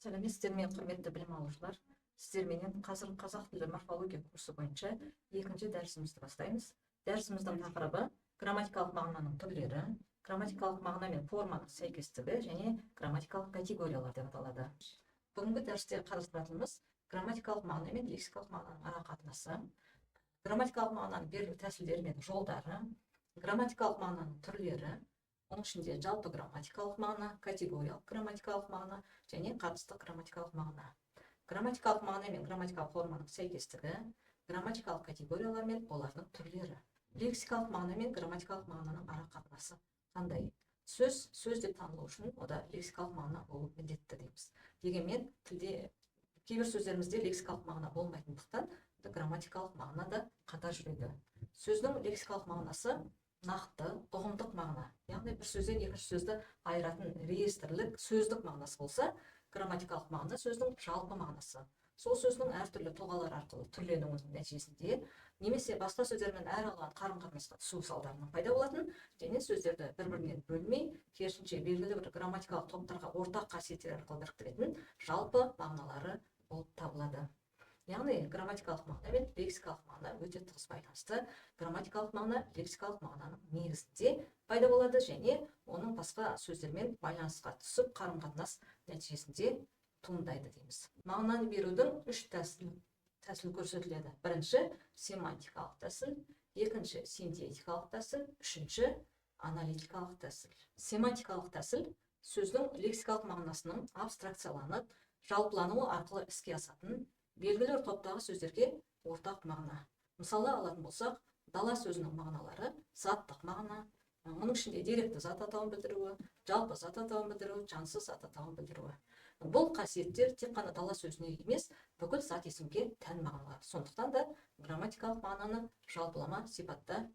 Сәлеметсіздер ме, құрметті білім алушылар! Сіздерменен қазір қазақ тілі морфология курсы бойынша екінші дәрісімізді бастаймыз. Дәрісіміздің тақырыбы: грамматикалық мағынаның түрлері, грамматикалық мағына мен форманың сәйкестігі және грамматикалық категориялар деп аталады. Бүгінгі дәрісте қарастыратынымыз: грамматикалық мағына мен лексикалық мағынаның ара қатынасы, грамматикалық мағынаның берілу тәсілдері мен жолдары, грамматикалық мағынаның түрлері, оның ішінде жалпы грамматикалық мағына, категориялық грамматикалық мағына және қатысты грамматикалық мағына, грамматикалық мағына мен грамматикалық форманың сәйкестігі, грамматикалық категориялар мен олардың түрлері. Лексикалық мағына мен грамматикалық мағынаның ара қатынасы қандай? Сөз сөз деп танылу үшін онда лексикалық мағына болу міндетті дейміз. Дегенмен тілде кейбір сөздерімізде лексикалық мағына болмайтындықтан, грамматикалық мағына да қатар жүреді. Сөздің лексикалық мағынасы — нақты ұғымдық мағына, яғни бір сөзден екінші сөзді айыратын реестрлік сөздік мағынасы болса, грамматикалық мағына — сөздің жалпы мағынасы, сол сөздің әртүрлі тұлғалар арқылы түрленуінің нәтижесінде немесе басқа сөздермен әралуан қарым қатынасқа түсу салдарынан пайда болатын және сөздерді бір бірінен бөлмей, керісінше, белгілі бір грамматикалық топтарға ортақ қасиеттер арқылы біріктіретін жалпы мағыналары болып табылады. Яғни грамматикалық мағына мен лексикалық мағына өте тығыз байланысты. Грамматикалық мағына лексикалық мағынаның негізінде пайда болады және оның басқа сөздермен байланысқа түсіп, қарым қатынас нәтижесінде туындайды дейміз. Мағынаны берудің үш тәсіл көрсетіледі. Бірінші — семантикалық тәсіл, екінші — синтетикалық тәсіл, үшінші — аналитикалық тәсіл. Семантикалық тәсіл — сөздің лексикалық мағынасының абстракцияланып, жалпылануы арқылы іске асатын белгілі бір топтағы сөздерге ортақ мағына. Мысалы алатын болсақ, дала сөзінің мағыналары: заттық мағына, оның ішінде деректі зат атауын білдіруі, жалпы зат атауын білдіруі, жансыз зат атауын білдіруі. Бұл қасиеттер тек қана дала сөзіне емес, бүкіл зат есімге тән мағыналар. Сондықтан да грамматикалық мағынаны жалпылама сипатта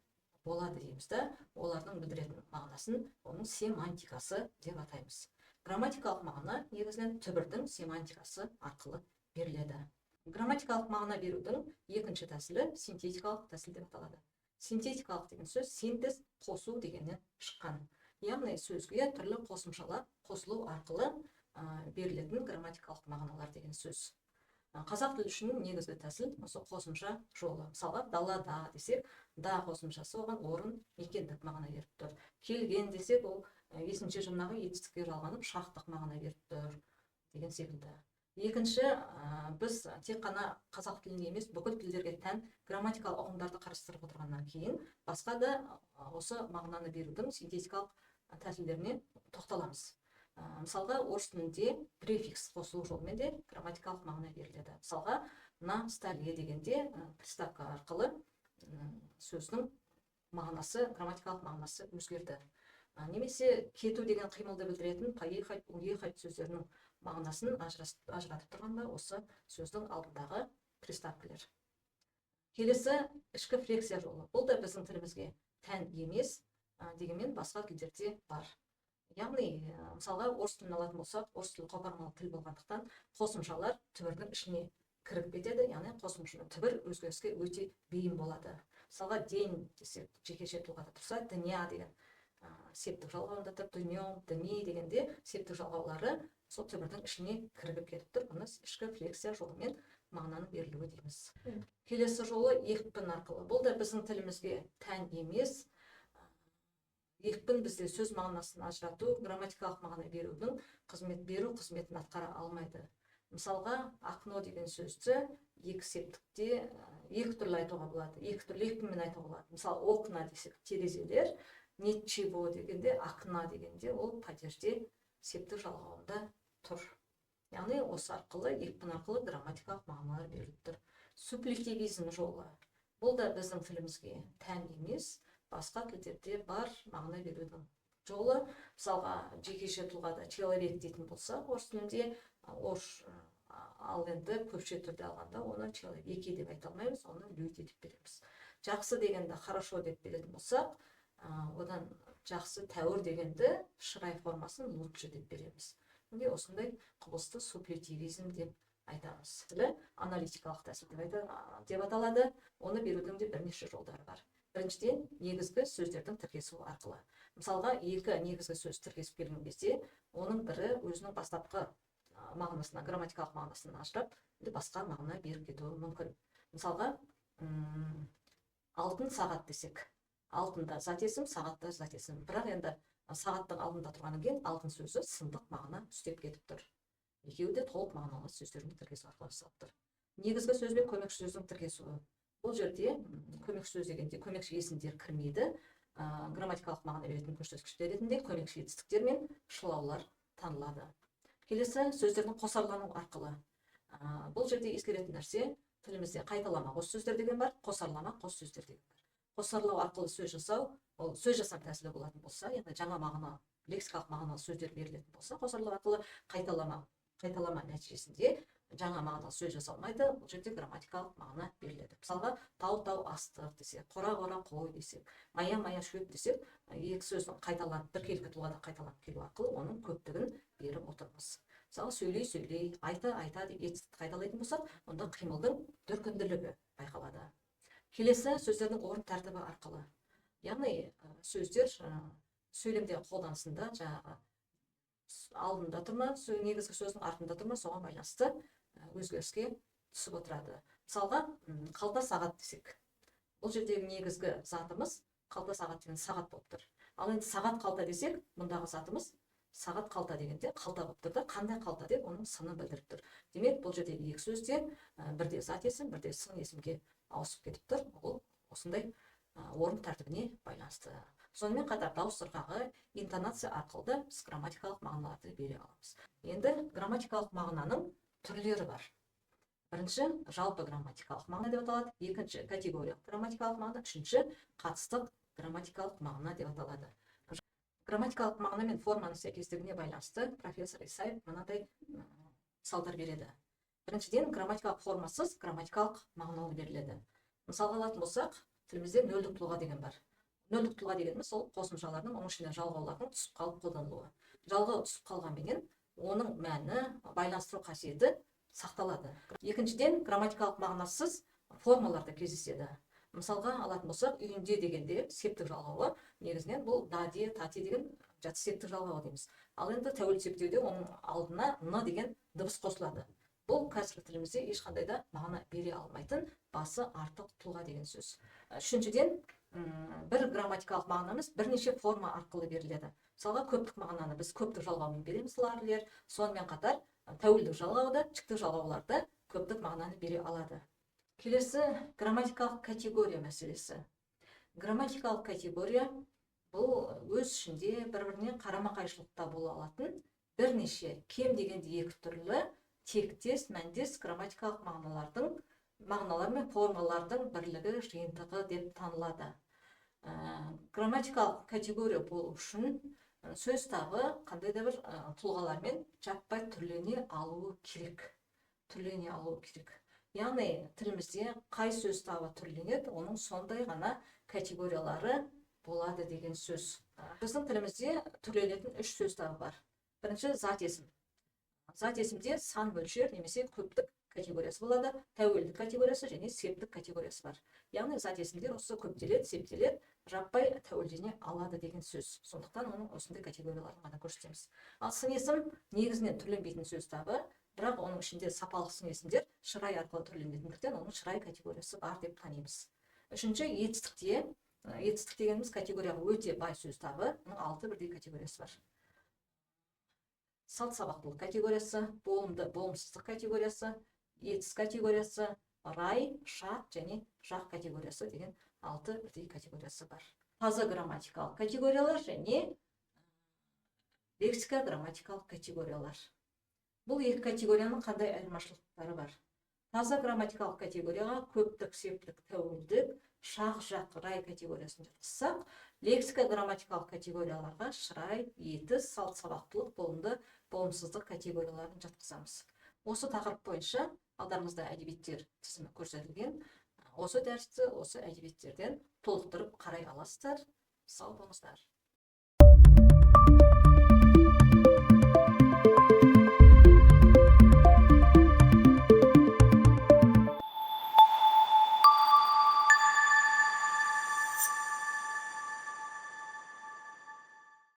болады дейміз да, олардың білдіретін мағынасын оның семантикасы деп атаймыз. Грамматикалық мағына негізінен түбірдің семантикасы арқылы беріледі. Грамматикалық мағына берудің екінші тәсілі синтетикалық тәсіл деп аталады. Синтетикалық деген сөз синтез, қосу дегеннен шыққан, яғни сөзге түрлі қосымшалар қосылу арқылы берілетін грамматикалық мағыналар деген сөз. Қазақ тілі үшін негізгі тәсіл осы қосымша жолы. Мысалға, далада десек, да қосымшасы оған орын, мекендік мағына беріп тұр. Келген десек, ол бесінші жұрнағы етістікке жалғанып, шақтық мағына беріп тұр деген секілді. Екінші, біз тек қана қазақ тіліне емес, бүкіл тілдерге тән грамматикалық ұғымдарды қарастырып отырғаннан кейін, басқа да осы мағынаны берудің синтетикалық тәсілдеріне тоқталамыз. Мысалға, орыс тілінде префикс қосылу жолымен де грамматикалық мағына беріледі. Мысалға, на столе дегенде приставка арқылы сөздің мағынасы, грамматикалық мағынасы өзгерді. Немесе кету деген қимылды білдіретін поехать, уехать сөздерінің мағынасын ажыратып тұрғанда осы сөздің алдындағы приставкалер. Келесі — ішкі флексия жолы. Бұл да біздің тілімізге тән емес, дегенмен басқа тілдерде бар. Яғни, мысалға, орыс тілін алатын болсақ, орыс тілі қопармалы тіл болғандықтан, қосымшалар түбірдің ішіне кіріп кетеді, яғни қосымша түбір өзгеріске өте бейім болады. Мысалға, день десек, жекеше тұлғада тұрса, дня деген септік жалғауында тұр, днем, дни дегенде септік жалғаулары сол түбірдің ішіне кірігіп кетіп тұр. Бұны ішкі флексия жолымен мағынаның берілуі дейміз. Келесі жолы — екпін арқылы. Бұл да біздің тілімізге тән емес. Екпін бізде сөз мағынасын ажырату, грамматикалық мағына берудің қызмет беру қызметін атқара алмайды. Мысалға, окно деген сөзді екі септікте екі түрлі айтуға болады, екі түрлі екпінмен айтуға болады. Мысалы, окна десек, терезелер, ничего дегенде, окна дегенде ол падежде септік жалғауында тұр. Яғни осы арқылы, екпін арқылы грамматикалық мағыналар беріліп тұр. Суплетивизм жолы. Бұл да біздің тілімізге тән емес, басқа тілдерде бар мағына берудің жолы. Мысалға, жекеше тұлғада человек дейтін болсақ, орыс тілінде орыс, ал енді көпше түрде алғанда оны человеки деп айта алмаймыз, оны люди деп береміз. Жақсы дегенді хорошо деп беретін болсақ, одан жақсы, тәуір дегенді шырай формасын лучше деп береміз. Міне, осындай құбылысты суплетивизм деп айтамыз. Тілі аналитикалық тәсіл деп аталады. Оны берудің де бірнеше жолдары бар. Біріншіден, негізгі сөздердің тіркесуі арқылы. Мысалға, екі негізгі сөз тіркесіп келген кезде, оның бірі өзінің бастапқы мағынасынан, грамматикалық мағынасынан ажырап, басқа мағына беріп кетуі мүмкін. Мысалға, алтын сағат десек, алтында зат есім, сағатта зат есім. Бірақ енді сағаттың алдында тұрғаннан кейін алтын сөзі сындық мағына үстеп кетіп тұр. Екеуі де толық мағыналы сөздердің тіркесу арқылы жасалып тұр. Негізгі сөз бен көмекші сөздің тіркесуі. Бұл жерде көмекші сөз дегенде көмекші есімдер кірмейді. Грамматикалық мағына беретін көрсеткіштер ретінде көмекші етістіктер мен шылаулар танылады. Келесі, сөздердің қосарлану арқылы. Бұл жерде ескеретін нәрсе, тілімізде қайталама қос сөздер деген бар, қосарлама қос сөздер деген бар. Қосарлау арқылы сөз жасау, ол сөз жасам тәсілі болатын болса, яғни жаңа мағына, лексикалық мағыналы сөздер берілетін болса, қосарлау арқылы қайталама нәтижесінде жаңа мағыналы сөз жасалмайды, бұл жерде грамматикалық мағына беріледі. Мысалға, тау-тау астық десек, қора-қора қой десек, мая-мая шөп десек, екі сөздің қайталанып, біркелкі тұлғада қайталанып келу арқылы оның көптігін беріп отырмыз. Мысалы, сөйлей-сөйлей, айта-айта деп етістікті қайталайтын болсақ, онда қимылдың дүркінділігі байқалады. Келесі, сөздердің орын тәртібі арқылы. Яғни сөздер сөйлемде қолданысында жаңағы алдында тұр ма, негізгі сөздің артында тұр ма, соған байланысты өзгеріске түсіп отырады. Мысалға, қалта сағат десек, бұл жердегі негізгі затымыз қалта сағат деген сағат болып тұр. Ал енді сағат қалта десек, мұндағы затымыз сағат қалта дегенде қалта болып тұр да, қандай қалта деп оның сынын білдіріп тұр. Демек, бұл жердегі екі сөз де бірде зат есім, бірде сын есімге ауысып кетіп тұр. Ол осындай орын тәртібіне байланысты. Сонымен қатар дауыс ырғағы, интонация арқылы да біз грамматикалық мағыналарды бере аламыз. Енді грамматикалық мағынаның түрлері бар. Бірінші, жалпы грамматикалық мағына деп аталады, екінші, категориялық грамматикалық мағына, үшінші, қатыстық грамматикалық мағына деп аталады. Грамматикалық мағына мен форманың сәйкестігіне байланысты профессор Исаев мынадай мысалдар береді. Біріншіден, грамматикалық формасыз грамматикалық мағыналы беріледі. Мысалға алатын болсақ, тілімізде нөлдік тұлға деген бар. Нөлдік тұлға дегеніміз ол қосымшалардың, оның ішінде жалғаулардың түсіп қалып қолданылуы. Жалғау түсіп қалғанменен оның мәні, байланыстыру қасиеті сақталады. Екіншіден, грамматикалық мағынасыз формалар да кездеседі. Мысалға алатын болсақ, үйінде дегенде септік жалғауы негізінен бұл да, де, та, те деген жатыс септік жалғауы дейміз. Ал енді тәуелді септеуде оның алдына н деген дыбыс қосылады. Бұл қазіргі тілімізде ешқандай да мағына бере алмайтын басы артық тұлға деген сөз. Үшіншіден, бір грамматикалық мағынамыз бірнеше форма арқылы беріледі. Мысалға, көптік мағынаны біз көптік жалғаумен береміз, лар, лер. Сонымен қатар тәуелдік жалғау да, жіктік жалғаулар да көптік мағынаны бере алады. Келесі, грамматикалық категория мәселесі. Грамматикалық категория бұл өз ішінде бір-біріне қарама-қайшылықта бола алатын бірнеше, кем дегенде екі түрлі тектес, мәндес грамматикалық мағыналар мен формалардың бірлігі, жиынтығы деп танылады. Грамматикалық категория болу үшін сөз табы қандай да бір тұлғалармен жаппай түрлене алуы керек. Түрлене алуы керек. Яғни тілімізде қай сөз табы түрленеді, оның сондай ғана категориялары болады деген сөз. Біздің тілімізде түрленетін үш сөз табы бар. Бірінші, зат есім. Зат есімде сан, мөлшер немесе көптік категориясы болады, тәуелдік категориясы және септік категориясы бар. Яғни зат есімдер осы көптеледі, септеледі, жаппай тәуелдене алады деген сөз. Сондықтан оның осындай категорияларын ғана көрсетеміз. Ал сын есім негізінен түрленбейтін сөз табы, бірақ оның ішінде сапалық сын есімдер шырай арқылы түрленетіндіктен оның шырай категориясы бар деп танимыз. Үшінші, етістікте, етістік дегеніміз категорияға өте бай сөз табы, оның 6 бірдей категориясы бар. Салт сабақтылық категориясы, болымды болымсыздық категориясы, етіс категориясы, рай, шақ және жақ категориясы деген 6 бірдей категориясы бар. Таза грамматикалық категориялар және лексика грамматикалық категориялар. Бұл екі категорияның қандай айырмашылықтары бар? Таза грамматикалық категорияға көптік, септік, тәуелдік, шақ, жақ, рай категориясын жатқызсақ, лексика грамматикалық категорияларға шырай, етіс, салт сабақтылық, болымды, болымсыздық категорияларын жатқызамыз. Осы тақырып бойынша алдарыңызда әдебиеттер тізімі көрсетілген. Осы дәрісті осы әдебиеттерден толықтырып қарай аласыздар. Сау болыңыздар.